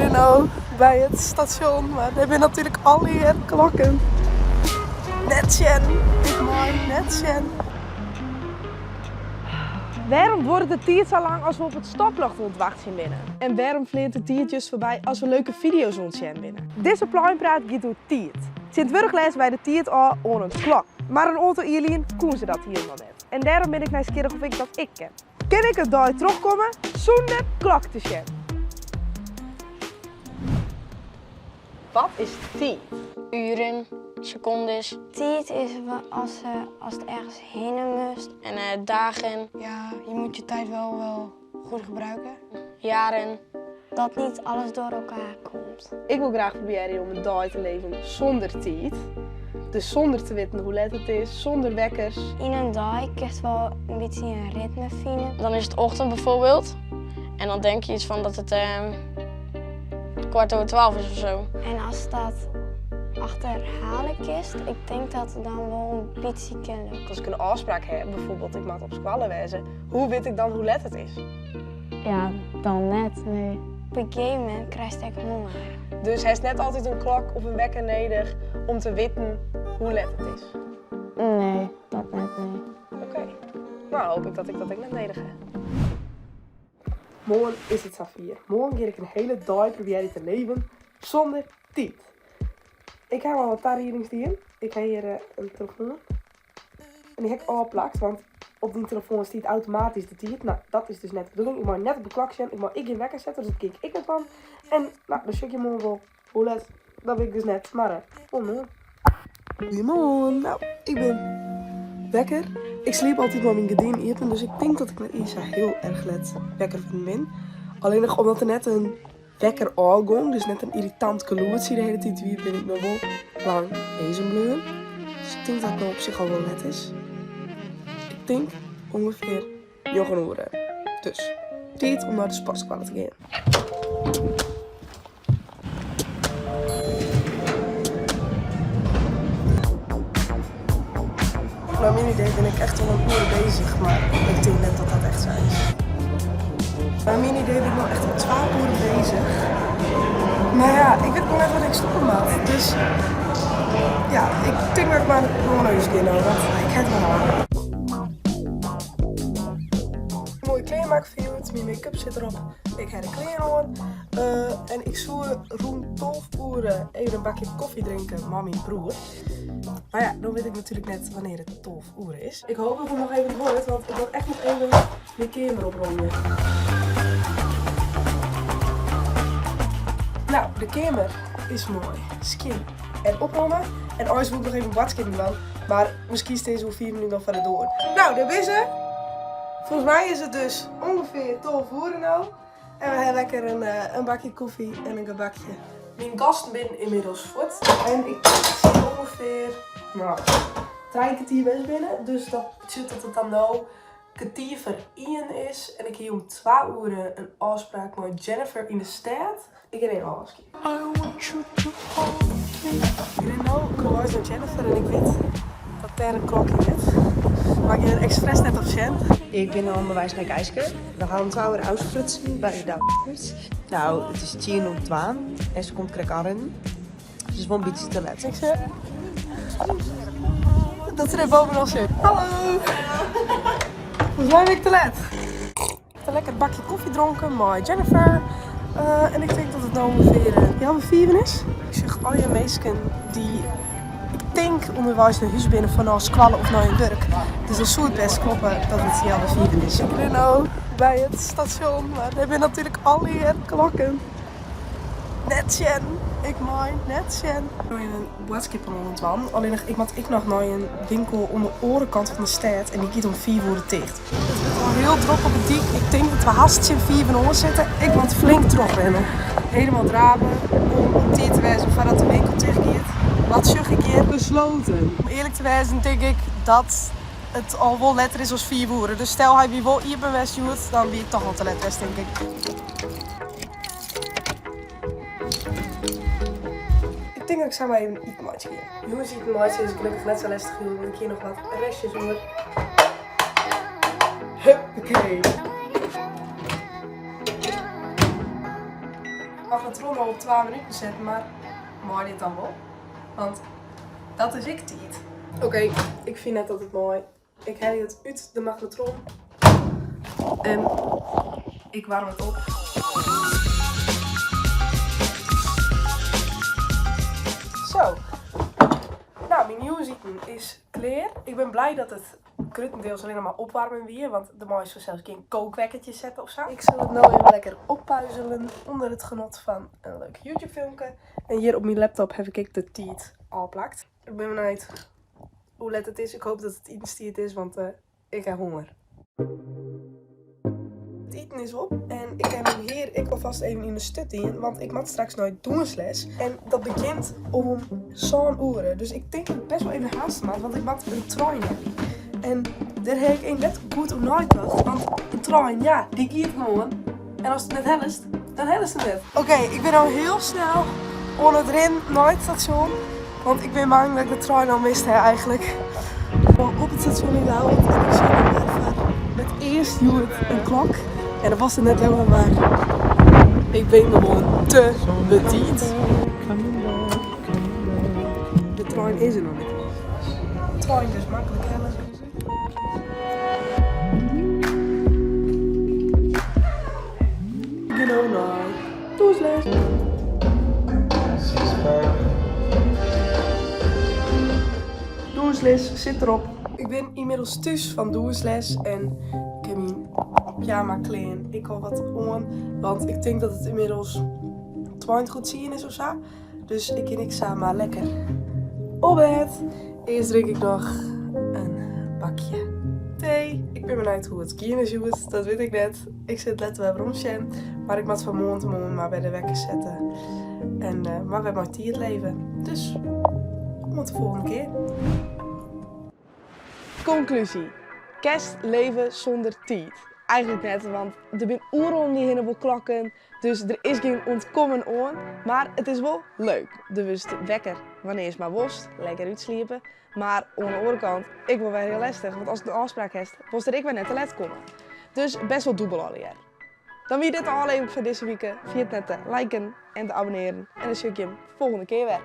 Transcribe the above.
rin no by it stasjon, mar dêr binne natuerlik allegear klokken. Net sjen, ik mei net sjen. Wêrom duorret de tiid sa lang as we op it stopljocht oan it wachtsjen binne? En wêrom fleant de tiid just foarby as we leuke fideo's oan it sjen binne? Dizze Pleinpraat giet oer tiid. Tsjintwurdich lêze wy de tiid ôf oan in klok. Mar in oantal jier lyn koene se dat hielendal net. En dêrom bin ik nijsgjirrich of ik dat ek kin. Kin ik in dei trochkomme sûnder klok te sjen? Wat is tiid? Uren, sekondes. Tiid is as ast ergens hinne moatst. En dagen. Ja, je moet je tijd wel wel goed gebruiken. Jaren. Dat niet alles door elkaar komt. Ik wol graach probearje om in dei te leven sûnder tiid. Dus sûnder te witten hoe let it is, sûnder wekkers. Yn in dei kinst wol in bytsje in ritme fine. Dan is it ochtend bijvoorbeeld en dan denk je iets fan dat it kwart over twaalf is of zo. En ast dat achterhale kinst, ik tink dat it dan wol in bytsje kin lukke. As ik in ôfspraak ha, bijvoorbeeld ik moat op skoalle wêze, hoe wit ik dan hoe let it is? Ja, dan net, nee. Op in gegeven momint krijst ek honger. Dus hast net altyd in klok of in wekker nedich om te witten hoe let it is? Nee, dat net, nee. Oké. No hoop ik dat ik dat ek net nedich ha. Moarn is it safier. Moarn gean ik in hiele dei probearje te leven sûnder tiid. Ik ha al wat tariedings dien. Ik ha hjir in telefoan. En dy ha ik ôfplakt, want op dyn telefoan stiet automatysk de tiid. No, dat is dus net de bedoeling. Ik mei net op de klok sjen, ik mei ek gjin wekker sette, dus dat kin ik ek net dwaan. En no, dan sjoch ik je moarn wol. Hoe let, dat wit ik dus net, mar oant moarn. Goeiemoarn. No, ik bin wekker. Ik sliep altyd mei myn gerdinen iepen, dus ik tink dat ik net iens sa hiel erch let wekker wurden bin. Allinnich omdat der net in wekker ôfgong, dus net in yrritant gelûdsje de hiele tiid wie, bin ik noch wol lang lizzen bleaun. Dus ik tink dat it no op sich al wol let is. Ik tink ûngefear njoggen oere. Dus tiid om nei de sportskoalle te gean. Nei myn idee bin ik echt al in oere bezich, mar ik tink net dat dat echt sa is. Nei myn idee bin ik no echt al twa oeren bezich. Mar ja, ik wit gewoan net wat ik stoppe moat. Dus ja, ik tink dat ik mar gewoan nei hûs gean no, want ik ha it wol hân. Moai klearmakke foar hjoed, myn make-up sit derop, ik ha de klean oan. En ik soe rûn 12 oere even in bakje kofje drinke mei myn broer. Mar ja, dan wit ik natuerlik net wannear it 12 oere is. Ik hoop dat it noch even duorret, want ik moat echt noch even myn keamer opromje. No, de keamer is moai skjin en opromme. En eins woe ik noch even boadskippen dwaan, mar miskien stean se oer 5 minuten al foar de doar. No, dêr binne se. Folgens my is it dus ûngefear 12 oere no. En we ha lekker in bakje kofje en in gebakje. Myn gasten binne ynmiddels fuort en ik tink dat se ûngefear, no, trije kertier west binne. Dus dat betsjut dat it dan no kertier foar ien is en ik hie om twa oere in ôfspraak mei Jennifer yn de stêd. Ik gean even ôfwaskje. Ik rin no oerweis nei Jennifer en ik wit dat dêr in klok hinget. Mar ik gean der ekspres net op sjen. Ik bin ûnderweis nei Geiske. We ha om twa oere ôfsprutsen by de Douwes. No, it is tsien oer twaen en se komt krekt oanrinnen. Dus it is wol in bytsje te let. Ik sjoch dat se der bovenal sit. Hallo! Folgens my bin ik te let. Ik ha in lekker bakje kofje dronken mei Jennifer. En ik tink dat it no ûngefear healwei fiven is. Ik sjoch allegear minsken dy't ik tink ûnderweis nei hûs binne fanôf skoalle of nei hun wurk. Dus dan soe it bêst kloppe dat it healwei fiven is. Ik rin no by it stasjon, mar dêr binne natuerlik allegear klokken. Net sjen, ik mei net sjen. Ik bin in boadskippen oan it dwaan, allinnich ik moat ek noch nei in winkel oan de oare kant fan de stêd en dy giet om fiif oere ticht. It wurdt al hiel drok op de dyk, ik tink dat we hast tsjin fiven oan sitte. Ik moat flink trochrinne. Helemaal drave om op tiid te wêzen foardat de winkel ticht giet. Wat sjoch ik hjir? Besloten. Om earlik te wêzen tink ik dat it al wol letter is as fiif oere. Dus stel hy wie wol iepen west hjoed, dan wie ik toch al te let west tink ik. Ik tink dat ik sa mar even iten meitsje gean. Jûns iten meitsje is gelokkich net sa lestich hjoed, want ik hie noch wat restjes oer. Huppakee. magnetron al op 2 minuten setten, mar mei dit dan wol? Want dat is ek tiid. Oké, ik fyn net dat it mei. Ik helje it út de magnetron en ik waarm it op. Zo. Nou, myn jûnsiten is klear. Ik bin blij dat it gruttendeels allinnich mar opwaarmen wie, want der mei fansels gjin kookwekkertje sette of sa. Ik sil it no even lekker oppuzelen ûnder it genot fan in leuk YouTube filmke. En hjir op myn laptop haw ik ek de tiid ôfplakt. Ik bin benijd hoe let it is. Ik hoop dat it itenstiid is, want ik ha honger. It iten is op en ik ha myn hier ek alvast even yn de sturt dien, want ik moat straks nei dûnsles. En dat begjint om sân oere, dus ik tink dat ik best wol even haaste moat, want ik moat in trein helje. En dêr ha ik even net goed oer neitocht, want in trein, ja, dy giet gewoan. En ast it net hellest, dan hellest it net. Oké, ik bin no hiel snel oan it rinnen nei it stasjon, want ik bin bang dat ik de trein al mist ha eigentlik. Op it stasjon yn Ljouwert en ik sjoch no wer foar it earst hjoed in klok. En dat was it net helemaal, mar ik bin gewoan te betiid. De trein is der noch net iens. Trein dus maklik helle. Ik gean no nei dûnsles. Dûnsles sit derop. Ik bin ynmiddels thús fan dûnsles en ik ha myn pyjama klean ek al wat oan, want ik tink dat it ynmiddels 9:40 is of sa. Dus ik gean ek sa mar lekker op bêd. Earst drink ik noch in bakje tee. Ik bin benijd hoe't it gien is hjoed, dat wit ik net. Ik sil it letter wer werom sjen. Mar ik moat fan moarntemoarn mar wer de wekker sette. En mar wer mei tiid leve. Dus oant de folgjende kear. Konklúzje, Kinst leve sûnder tiid? Eigentlik net, want der binne oeral om dy hinne wol klokken, dus der is gjin ûntkommen oan. Mar it is wol leuk. Do wurdst wekker wannear'tst mar wolst, lekker útsliepe. Mar oan de oare kant ek wol wer hiel lestich, want ast in ôfspraak hast, wolst der ek wer net te let komme. Dus best wol dûbel allegear. Dan wie dit de ôflevering foar dizze wike. Ferjit net te liken en te abonnearen. En dan sjoch ik jim folgjende kear wer.